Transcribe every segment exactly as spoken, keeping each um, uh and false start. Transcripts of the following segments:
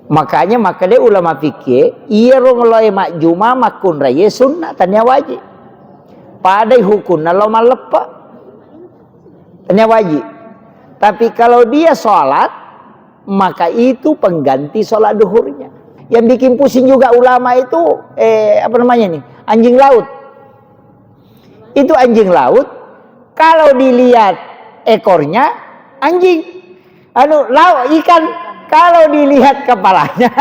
Makanya makkeda ulama fikih, iyaro lao majjuma makkunraie sunna, tania wajib. Padai hukunna lao malleppe. Tania wajib. Tapi kalau dia sholat, maka itu pengganti sholat duhurnya. Yang bikin pusing juga ulama itu, eh, apa namanya nih, anjing laut. Itu anjing laut, kalau dilihat ekornya, anjing. Anu, laut, ikan, kalau dilihat kepalanya,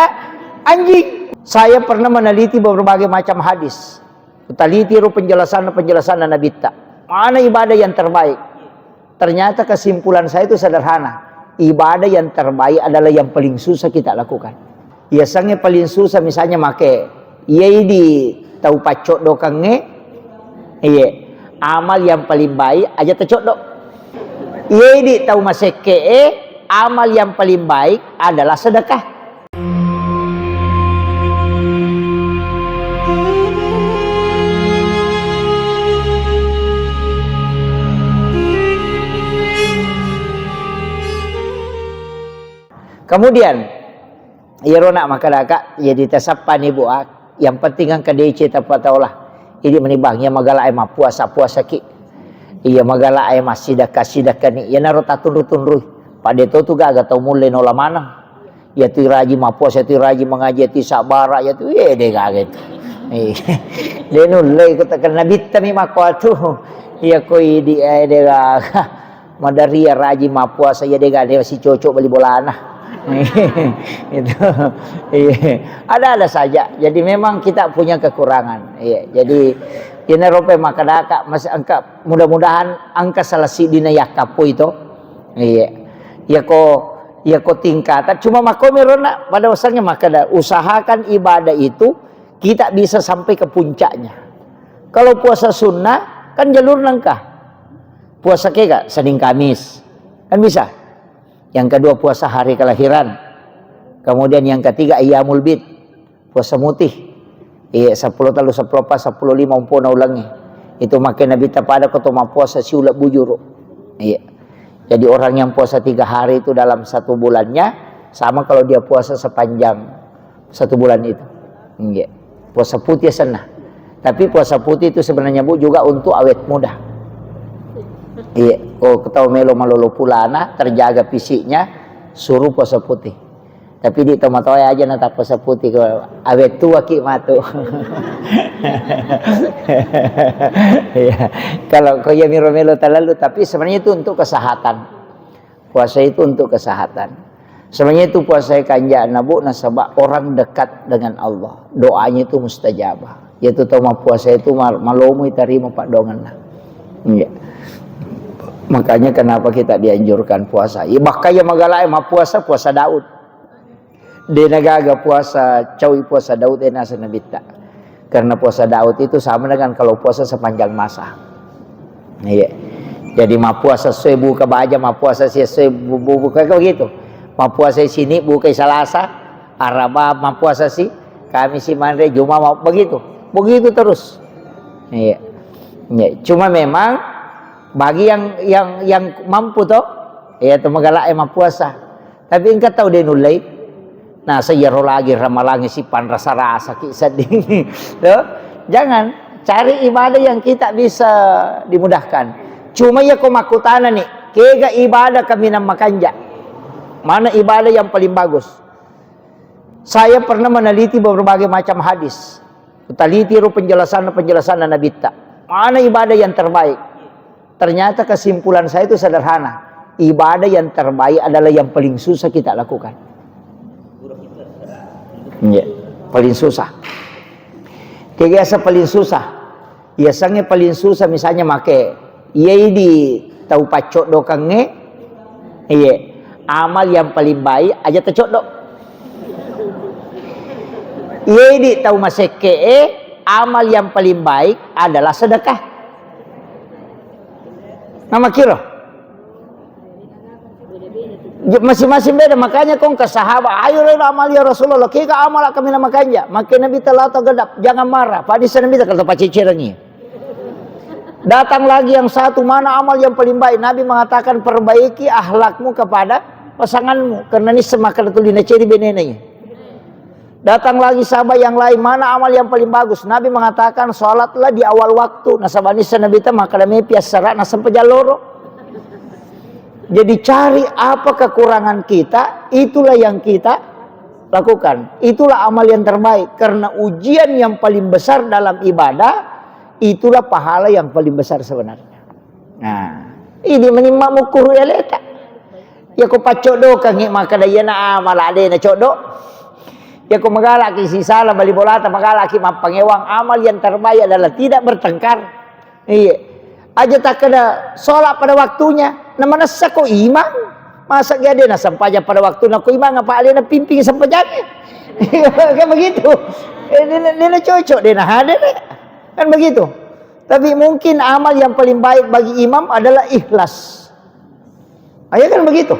anjing. Saya pernah meneliti berbagai macam hadis. Kuteliti ro penjelasan-penjelasan Nabitta. Mana ibadah yang terbaik? Ternyata kesimpulan saya itu sederhana. Ibadah yang terbaik adalah yang paling susah kita lakukan. Yasengnge paling susah misalnya make, iya idi tau paccoddokengnge, iya, amal yang paling baik aja tacoddo. Iya idi tau masekke'e, amal yang paling baik adalah sedekah. Kemudian, iyaro nak makkadaka, jadi tasappani, Bu, ah, yang penting engka D C tapataola. Idi meni, Bang, iya magala e mappuasa, puasaki. Iya magala e massidakka, sidakkani. Iyanaro tatunru-tunrui. Pada to tu gaga tau mulle nola maneng. Iya tu rajin mappuasa, iya tu rajin mengaji, iya tu sabara, iya tu, eh, de gaga itu. Eh, de nulle ikut, karena Nabitta mi makko atu. Iya ko idi, eh, de gaga. Madaria rajin mappuasa, iya de gaga, de si cocok beli bolana. Itu. Iya. Ada-ada saja. Jadi memang kita punya kekurangan. Iya. Jadi ina rope makkadaka, mas engka, mudah-mudahan engka salah sidina yakkapo itu. Iya. Iya ko, iya ko tingkatan. Cuma makkomi rona pada usahanya makkada, usahakan ibadah itu kita bisa sampai ke puncaknya. Kalau puasa sunnah kan jalur nangka. Puasa kega Senin Kamis. Kan bisa. Yang kedua puasa hari kelahiran. Kemudian yang ketiga ayyamul bid. Puasa mutih. Iya, seppulo tellu, seppulo eppa, seppulo lima umpona ulengnge. Itu makkeda Nabitta, pada ko to mappuasa siuleng bujuru. Iya. Jadi orang yang puasa tiga hari itu dalam satu bulannya sama kalau dia puasa sepanjang satu bulan itu. Iya. Puasa putih senna. Tapi puasa putih itu sebenarnya, Bu, juga untuk awet muda. Iya, ko tau melo malolo pulana, terjaga fisiknya, suruh puasa putih. Tapi di tomatoa aja na tappa seputi ko awet tuaki matu. Iya. Kalau ko iya miro melo talalu, tapi sebenarnya itu untuk kesehatan. Puasa itu untuk kesehatan. Sebenarnya itu puasa kanja na, Bu, nasaba orang dekat dengan Allah. Doanya itu mustajabah. Yaitu tau mappuasa itu mal-, malomo itarima paddoangenna. Iya. Makanya kenapa kita dianjurkan puasa. Iya, bahkan yang magala e mappuasa, puasa Daud. De nagaga puasa, caui puasa Daud, eh, naseng Nabitta. Karena puasa Daud itu sama dengan kalau puasa sepanjang masa. Iya. Jadi mappuasa sesuai buka baja, mappuasa sesuai bu-, bu-, buka, begitu. Mappuasa sini buka Salasa, Araba mappuasa si, Kamis si manre, Juma mau begitu. Begitu terus. Iya. Iya. Cuma memang bagi yang, yang, yang mampu toh, ya, itu magala e mappuasa. Tapi engka tau de nullei. Nah, seyaro lagi ramalangi si panrasa-rasa ki sedding. Tuh, jangan, cari ibadah yang kita bisa dimudahkan. Cuma iya ko makkutana nih, kega ibadah kaminang makanja? Mana ibadah yang paling bagus? Saya pernah meneliti berbagai macam hadis. Kuteliti ro penjelasan-penjelasan Nabitta. Mana ibadah yang terbaik? Ternyata kesimpulan saya itu sederhana. Ibadah yang terbaik adalah yang paling susah kita lakukan. Iya, paling susah. Kegiatan paling susah. Iya, sange paling susah misalnya make. Iya, idi tau paccoddokengnge. Iya. Amal yang paling baik aja tacoddo. Iya, idi tau masekke e, amal yang paling baik adalah sedekah. Nama kiro? J-, masing-masing beda. Makanya kong ke sahabat, "Ayo rela amal ya Rasulullah." Kega amal kami nama kanja. Makin Nabitta, "La taghdab, jangan marah." Padisa Nabitta, "Kalau pacicerangi." Datang lagi yang satu, "Mana amal yang paling baik?" Nabi mengatakan, "Perbaiki akhlakmu kepada pasanganmu, karena ini semakin tuh lina ceri benenai." Datang lagi sahabat yang lain, "Mana amal yang paling bagus?" Nabi mengatakan, "Sholatlah di awal waktu." Nasaba nissa Nabitta makkeda, "Mepi assara na sempajang loro." Jadi cari apa kekurangan kita, itulah yang kita lakukan. Itulah amal yang terbaik. Karena ujian yang paling besar dalam ibadah, itulah pahala yang paling besar sebenarnya. Nah, ini menimma mukuru eleta. Ya ko paccoddokangngi makkeda iyana amala de na coddo. Ya ko magalaki sisala bali bolata, magalaki mappangewang, amal yang terbaik adalah tidak bertengkar. Iya. Aja takkeda sholat pada waktunya. Na manessa ko imang. Masa dia de na sempajang pada waktu na ko imang apa alena pimping sempajangnya. Kan begitu. Eh, dia, dia cocok, dia na hadir. Kan begitu. Tapi mungkin amal yang paling baik bagi imam adalah ikhlas. Ah, ya kan begitu.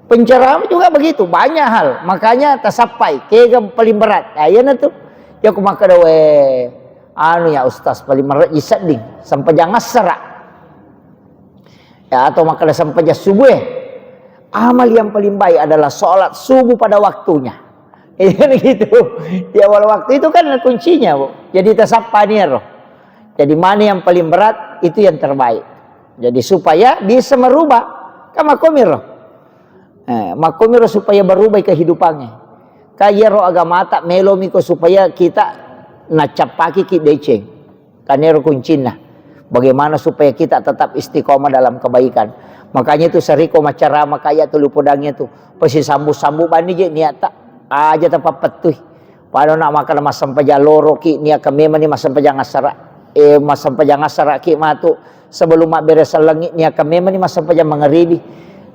Penceramah juga begitu, banyak hal. Makanya tasappai, kega paling berat. Ah, iya na tu. Ya aku makkeda, "We, anu ya ustaz, paling berat ji sedding, sempajang assara." Ya, atau makkeda sempajang subuh, eh. Amal yang paling baik adalah sholat subuh pada waktunya. Iya gitu. Ya, awal waktu itu kan kuncinya, Bu. Jadi tasappa ni ero. Jadi mana yang paling berat, itu yang terbaik. Jadi supaya bisa merubah. Kan makkomiro. Eh, makkomiro supaya berubah kehidupannya. Ka iyaro agamata melo miko supaya kita nacappaki ki deceng. Kanero kuncinna. Bagaimana supaya kita tetap istiqomah dalam kebaikan. Makanya itu seriko macarama kaya tu lupodangnya tu. Pasi sambu-sambu bani je niatta. Aja tapappettui. Pada nak makan massempajang loro ki niaka memang ni massempajang assara. Eh, massempajang assara ki matu. Sebelum mabbere sellengi niaka memang ni massempajang mangaribi.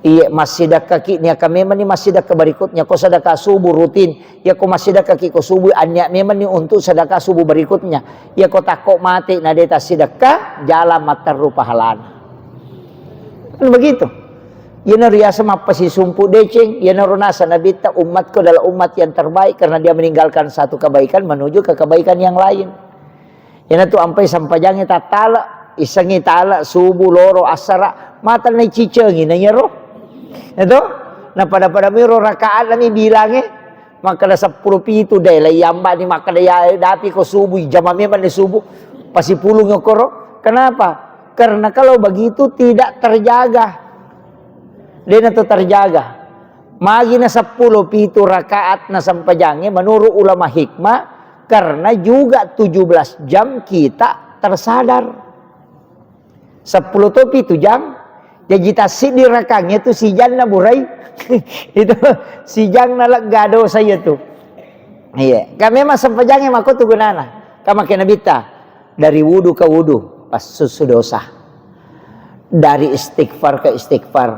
Iye, massidekka ki niaka memang ni massidekka berikutnya. Ko sedekah subuh rutin. Ya ko massidekka ki ko subuh, annia memang ni untuk sedekah subuh berikutnya. Ya ko takko mate na de tassidekka, jalan matteru pahalana. Kan begitu. Iyana riasa mappasisumpu deceng, iyana ronasa nabitta umatku adalah umat yang terbaik karena dia meninggalkan satu kebaikan menuju ke kebaikan yang lain. Iyana tu ampai sampajangi tattala, isengi tala, subuh, loro, assara, mata na cicengi na iyaro. Itu, na pada-pada miro rakaat lami bilangi, Makkeda seppulo pitu deh, lei ambani makkeda ya dapi ko subuh, jama memang ni subuh, pasipulung okoro. Kenapa? Karena kalau begitu tidak terjaga. Dena tu terjaga. Magi na seppulo pitu rakaat na sempajange menurut ulama hikmah, karena juga tujuh belas jam kita tersadar. Seppulo topi tu jang, jaji tassiddi rakang itu sijanna burai. Itu sijanna lega dosa itu. Iya, kan memang sempajange mako tu gunana. Kan makkeda nabitta, dari wudu ke wudu, passusu dosa. Dari istighfar ke istighfar,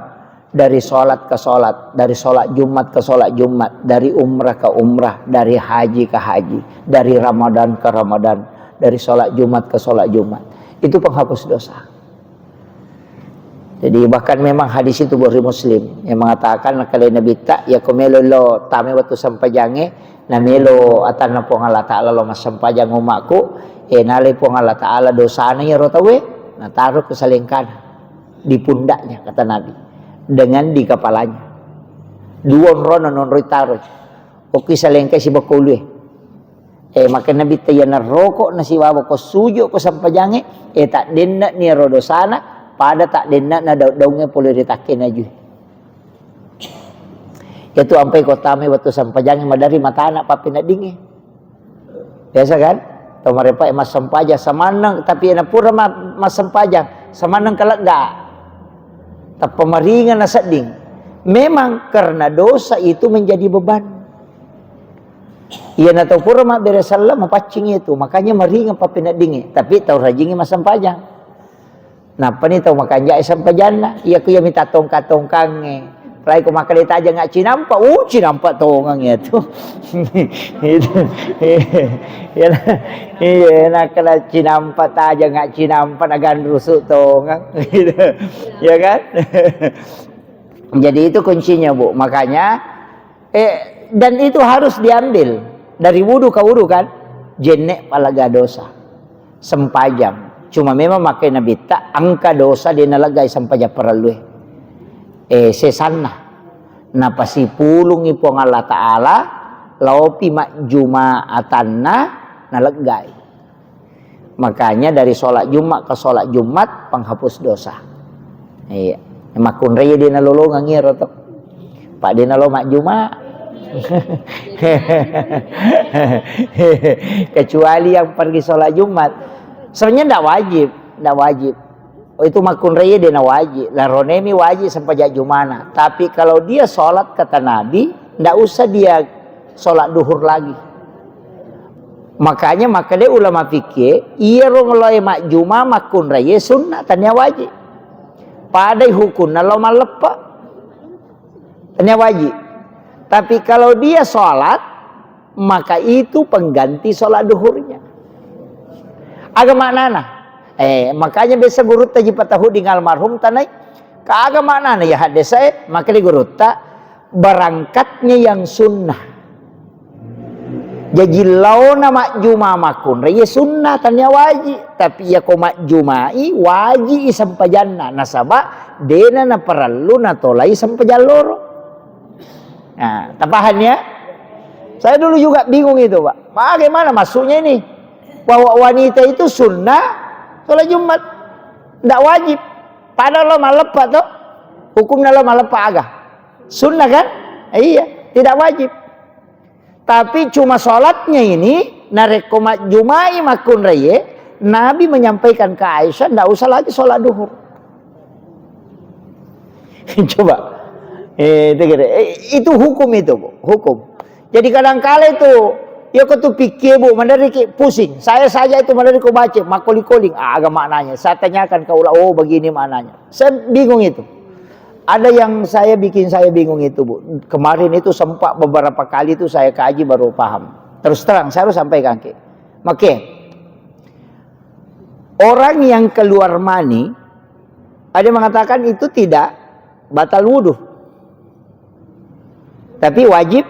dari sholat ke sholat, dari sholat Jumat ke sholat Jumat, dari umrah ke umrah, dari haji ke haji, dari Ramadan ke Ramadan, dari sholat Jumat ke sholat Jumat. Itu penghapus dosa. Jadi bahkan memang hadis itu Bukhari Muslim yang mengatakan, kalau Nabi tak, ya ko melo lo tame waktu sempajange, na melo atanna Puang Allah Ta'ala lo massempajang umakku, eh, nalai Puang Allah Ta'ala dosana ya rotawe, na taruh ke salengkana di pundaknya, kata Nabi, dengan di kepalanya. Dua onrona nonroi taro. Oki salengkai sibakka ulue. Eh, maka Nabi tayana roko na sibawa ko sujo ko sampajange, eh, tak denna ni ro dosana, pada tak denna na daung-daunge pole ri takke naju. Itu ampai ko tame waktu sampajange madari matana pappeneddinge. Biasa kan? Tau marepa e massempajang, samannang, tapi ena pura ma-, massempajang, samannang kalegga. Tappa maringa na sedding. Memang karena dosa itu menjadi beban. Iya na tau pura mabbere sella mapaccing itu, makanya maringa pappeneddingi, tapi tau rajingi massempajang. Nappani tau makanjai sempajanna, iya ku iya mita tongka-tongkangnge. Prai ku makkeda tajang nggak cinampa, uh, cinampa tongeng ya tu. Itu. Iya, iya, nakkeda cinampa tajang nggak cinampa na ganrusu tongeng. Gitu. Ya kan? Jadi itu kuncinya, Bu. Makanya Eh, dan itu harus diambil dari wudu ke wudu kan, jenne palaga dosa. Sempajang. Cuma memang makkeda Nabitta engka dosa de nalegai sempajang parellue. Eh, sesanna. Napasipulungi Puang Allah Ta'ala, Laopi majjuma atanna, naleggai. Makanya dari sholat Jumat ke sholat Jumat, penghapus dosa. Iya. Makkunrai de nalolongang iyaro to. Pak de nalo majjuma. Kecuali yang pergi sholat Jumat. Sebenarnya ndak wajib, ndak wajib. Oh, itu makkunrai de na wajib. Laronemi wajib sempajang jumana. Tapi kalau dia sholat, kata Nabi, ndak usah dia sholat duhur lagi. Makanya makkeda ulama fikih, iyaro ngeloe majjuma makkunrai sunnah, tania wajib. Padai hukunna lo malleppa. Tania wajib. Tapi kalau dia sholat, maka itu pengganti sholat duhurnya. Aga maknana? Eh, makanya biasa gurutta ji patahuding almarhum tanai. Ka aga maknana ya haddesae, maka di gurutta, berangkatnya yang sunnah. Jaji laona majjuma makkunrai, ya sunnah, tania wajib. Tapi ya ko majjumai, wajib i sempajanna. Nasaba dena naparellu natolai sempajang loro. Nah, tapaham ya? Saya dulu juga bingung itu, Pak. Bagaimana maksudnya ini? Bahwa wanita itu sunnah sholat Jumat. Ndak wajib. Padahal lo maleppa tuh. Hukumnya lo maleppa aga. Sunnah kan? Iya, tidak wajib. Tapi cuma sholatnya ini, narekko majjumai makkunraie, Nabi menyampaikan ke Aisyah, ndak usah lagi sholat duhur. Coba. Eh, itu kira. Eh, itu hukum itu, Bu. Hukum. Jadi kadangkala itu, ya kau tuh pikir, Bu, menderiki pusing. Saya saja itu menderiko baca, makoli-koling. Ah, aga maknanya. Saya tanyakan ke ula, oh, begini maknanya. Saya bingung itu. Ada yang saya bikin saya bingung itu, Bu. Kemarin itu sempat beberapa kali itu saya kaji baru paham. Terus terang, saya harus sampaikan ke. Oke. Orang yang keluar mani, ada yang mengatakan itu tidak batal wudhu. Tapi wajib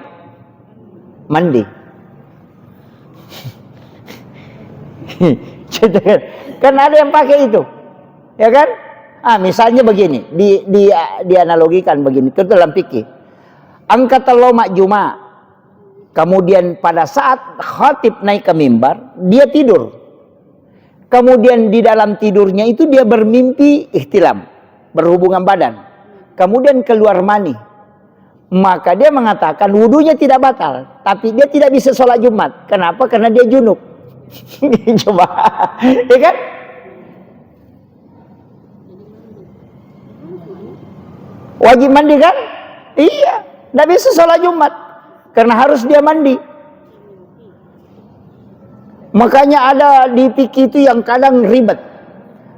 mandi. Gitu kan? Kan ada yang pakai itu. Ya kan? Ah, misalnya begini, di, di, dianalogikan begini, itu dalam fikih. Engka tello majjuma, kemudian pada saat khatib naik ke mimbar, dia tidur. Kemudian di dalam tidurnya itu dia bermimpi ihtilam, berhubungan badan. Kemudian keluar mani. Maka dia mengatakan wudunya tidak batal, tapi dia tidak bisa sholat Jumat. Kenapa? Karena dia junub. Coba, ya kan? Wajib mandi kan? Iya, nggak bisa sholat Jumat karena harus dia mandi. Makanya ada di fikih itu yang kadang ribet.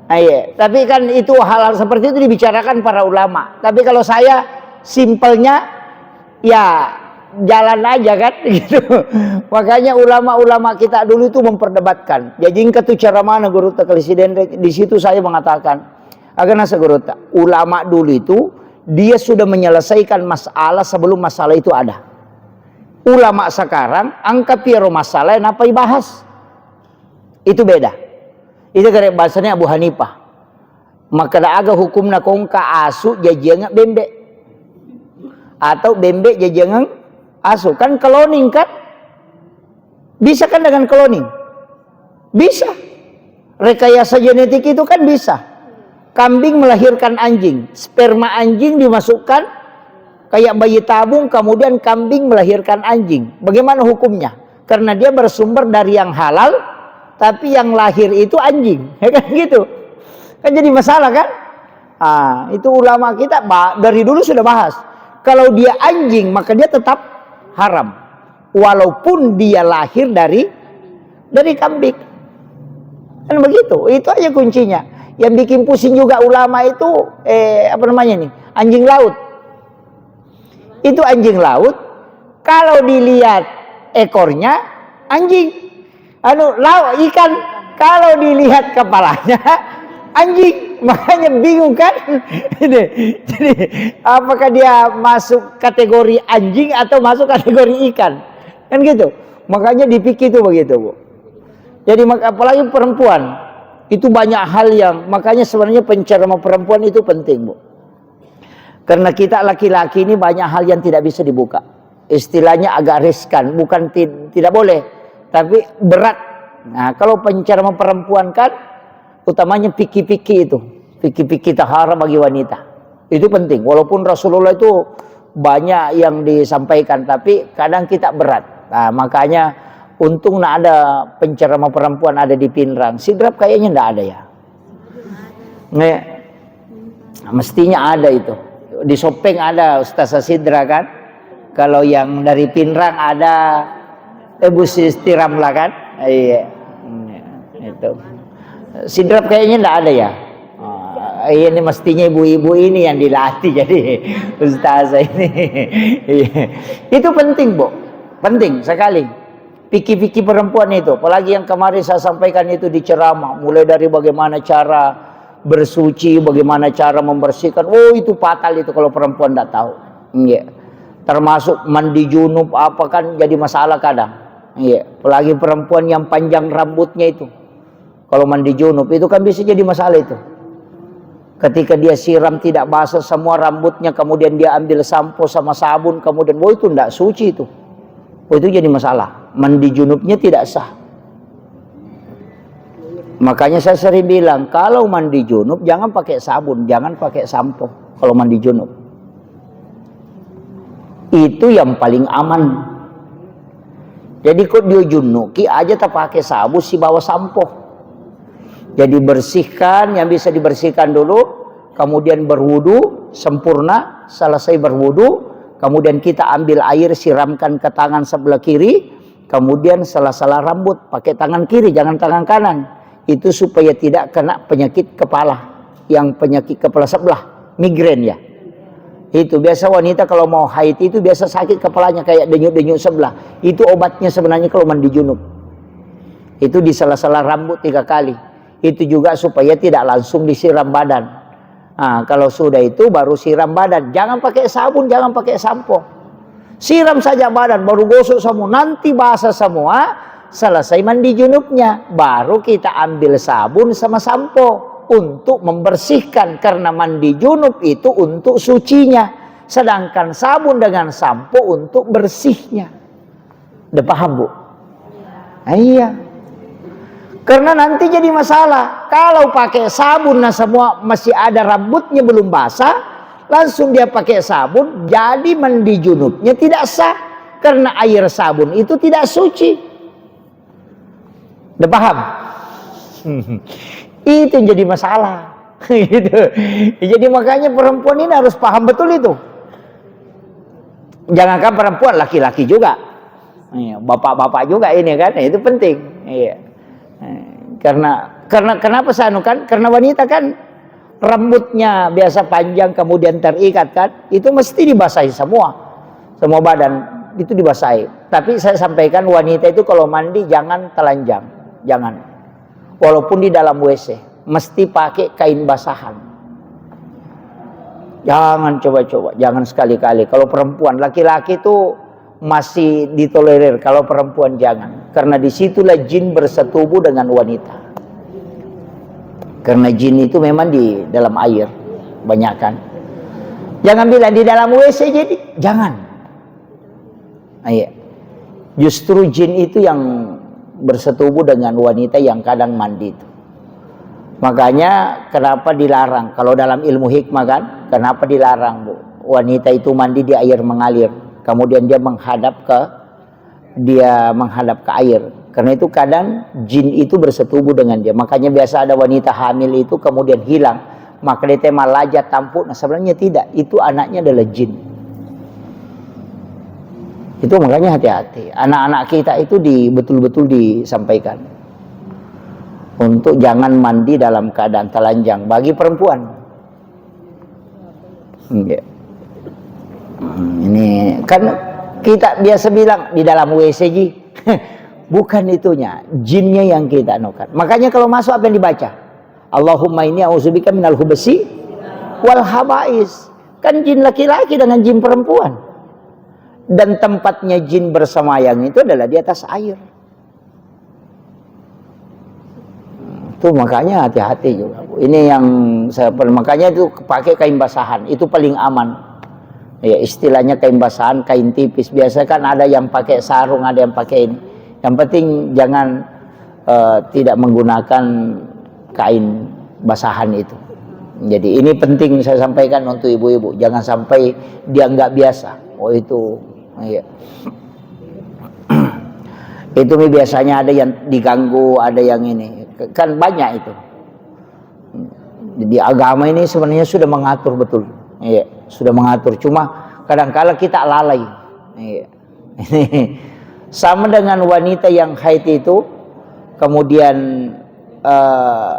Ah, iya. Tapi kan itu hal-hal seperti itu dibicarakan para ulama. Tapi kalau saya simpelnya, ya, jalan aja kan, gitu. Makanya ulama-ulama kita dulu itu memperdebatkan. Jadi engka tu ceramahna gurutta Kali Sidenreng, di situ saya mengatakan, aga nasa gurutta, ulama dulu itu dia sudah menyelesaikan masalah sebelum masalah itu ada. Ulama sekarang angka piaro masalah yang apa ibahas. Itu beda. Itu kare bahasanya Abu Hanifah. Makkeda aga hukumna kongka asu jajiangeng bembe? Atau bembe jajiangeng asu? Kan cloning kan? Bisa kan dengan cloning? Bisa. Rekayasa genetik itu kan bisa. Kambing melahirkan anjing, sperma anjing dimasukkan kayak bayi tabung, kemudian kambing melahirkan anjing. Bagaimana hukumnya? Karena dia bersumber dari yang halal, tapi yang lahir itu anjing. Ya kan gitu. Kan jadi masalah kan? Ah, itu ulama kita ba-, dari dulu sudah bahas. Kalau dia anjing, maka dia tetap haram. Walaupun dia lahir dari dari kambing. Kan begitu. Itu aja kuncinya. Yang bikin pusing juga ulama itu, eh, apa namanya nih? Anjing laut. Itu anjing laut, kalau dilihat ekornya, anjing. Anu, laut, ikan, kalau dilihat kepalanya, anjing. Makanya bingung kan? Ini. Jadi, apakah dia masuk kategori anjing atau masuk kategori ikan? Kan gitu. Makanya di fikih itu begitu, Bu. Jadi, mak-, apalagi perempuan, itu banyak hal yang, makanya sebenarnya penceramah perempuan itu penting, Bu. Karena kita laki-laki ini banyak hal yang tidak bisa dibuka. istilahnya agak riskan, bukan ti-, tidak boleh, tapi berat. Nah, kalau penceramah perempuan kan utamanya fikih-fikih itu, fikih-fikih tahara bagi wanita. Itu penting, walaupun Rasulullah itu banyak yang disampaikan, tapi kadang kita berat. Nah, makanya untung nak ada penceramah perempuan ada di Pinrang. Sidrap kayaknya ndak ada ya. Nih, mestinya ada itu. Di Sopeng ada Ustazah Sidra kan. Kalau yang dari Pinrang ada Ibu Sisti Ramla kan. Iya. Hmm, itu. Sidrap kayaknya ndak ada ya. Ah, iya, ini mestinya ibu-ibu ini yang dilatih jadi ustazah ini. Iya. Itu penting, Bu. Penting sekali. Fikih-fikih perempuan itu, apalagi yang kemarin saya sampaikan itu di ceramah, mulai dari bagaimana cara bersuci, bagaimana cara membersihkan. Oh, itu fatal itu kalau perempuan ndak tahu. Iya. Termasuk mandi junub apa kan jadi masalah kadang. Iya. Apalagi perempuan yang panjang rambutnya itu. Kalau mandi junub itu kan bisa jadi masalah itu. Ketika dia siram tidak basah semua rambutnya, kemudian dia ambil sampo sama sabun, kemudian, oh, itu ndak suci itu. Oh, itu jadi masalah. Mandi junubnya tidak sah. Makanya saya sering bilang, kalau mandi junub jangan pakai sabun, jangan pakai sampo kalau mandi junub. Itu yang paling aman. Jadi ko dio junnuki aja tapake sabun sibawa sampo. Jadi bersihkan yang bisa dibersihkan dulu, kemudian berwudu sempurna, selesai berwudu, kemudian kita ambil air siramkan ke tangan sebelah kiri, kemudian sela-sela rambut pakai tangan kiri, jangan tangan kanan. Itu supaya tidak kena penyakit kepala, yang penyakit kepala sebelah, migrain ya. Itu biasa wanita kalau mau haid itu biasa sakit kepalanya kayak denyut-denyut sebelah. Itu obatnya sebenarnya kalau mandi junub. Itu di sela-sela rambut tiga kali. Itu juga supaya tidak langsung disiram badan. Nah, kalau sudah itu baru siram badan. Jangan pakai sabun, jangan pakai sampo. Siram saja badan, baru gosok semua. Nanti basah semua, selesai mandi junubnya. Baru kita ambil sabun sama sampo untuk membersihkan. Karena mandi junub itu untuk sucinya. Sedangkan sabun dengan sampo untuk bersihnya. Udah paham, Bu? Ah, iya. Karena nanti jadi masalah. Kalau pakai sabun, nah, semua masih ada rambutnya belum basah, langsung dia pakai sabun, jadi mandi junubnya tidak sah. Karena air sabun itu tidak suci. Udah paham? Itu yang jadi masalah. Gitu. Jadi makanya perempuan ini harus paham betul itu. Jangankan perempuan, laki-laki juga. Iya, bapak-bapak juga ini kan, itu penting. Iya. Eh, karena, karena kenapa saya anu kan? Karena wanita kan rambutnya biasa panjang kemudian terikat kan, itu mesti dibasahi semua. Semua badan itu dibasahi. Tapi saya sampaikan wanita itu kalau mandi jangan telanjang. Jangan. Walaupun di dalam W C, mesti pakai kain basahan. Jangan coba-coba, jangan sekali-kali. Kalau perempuan, laki-laki itu masih ditolerir, kalau perempuan jangan. Karena disitulah jin bersetubuh dengan wanita. Karena jin itu memang di dalam air, banyak kan. Jangan bilang di dalam W C jadi, jangan. Iya. Justru jin itu yang bersetubuh dengan wanita yang kadang mandi itu. Makanya kenapa dilarang? Kalau dalam ilmu hikmah kan, kenapa dilarang, Bu? Wanita itu mandi di air mengalir, kemudian dia menghadap ke, dia menghadap ke air. Karena itu kadang jin itu bersetubuh dengan dia. Makanya biasa ada wanita hamil itu kemudian hilang. Maka dia teh malaja tampu'na, sebenarnya tidak. Itu anaknya adalah jin. Itu makanya hati-hati. Anak-anak kita itu di, betul-betul disampaikan untuk jangan mandi dalam keadaan telanjang bagi perempuan. Iya. Hmm, ini kan kita biasa bilang di dalam W C ji. Bukan itunya, jinnya yang kita anukan. Makanya kalau masuk apa yang dibaca? Allahumma inni a'udzubika minal hubsi wal habais. Kan jin laki-laki dengan jin perempuan. Dan tempatnya jin bersemayam itu adalah di atas air. Itu makanya hati-hati juga, Bu. Ini yang saya per-, makanya itu pakai kain basahan, itu paling aman. Ya, istilahnya kain basahan, kain tipis. Biasa kan ada yang pakai sarung, ada yang pakai ini. Yang penting jangan, eh, tidak menggunakan kain basahan itu. Jadi ini penting saya sampaikan untuk ibu-ibu, jangan sampai dianggap biasa. Oh itu, iya. Itu mi biasanya ada yang diganggu, ada yang ini. Kan banyak itu. Jadi agama ini sebenarnya sudah mengatur betul. Iya, sudah mengatur. Cuma kadangkala kita lalai. Iya. Sama dengan wanita yang haid itu, kemudian, eh,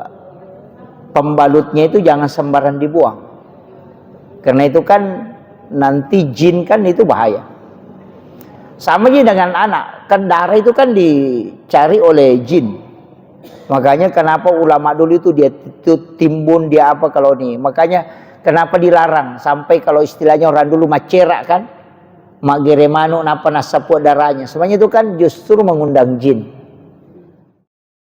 pembalutnya itu jangan sembarang dibuang. Karena itu kan nanti jin kan itu bahaya. Sama aja dengan anak, kan darah itu kan dicari oleh jin. Makanya kenapa ulama dulu itu dia tu-, timbun, dia apa kalau nih. Makanya kenapa dilarang sampai kalau istilahnya orang dulu macerak kan, maggere manuk napa nassapu darahnya. Sebenarnya itu kan justru mengundang jin.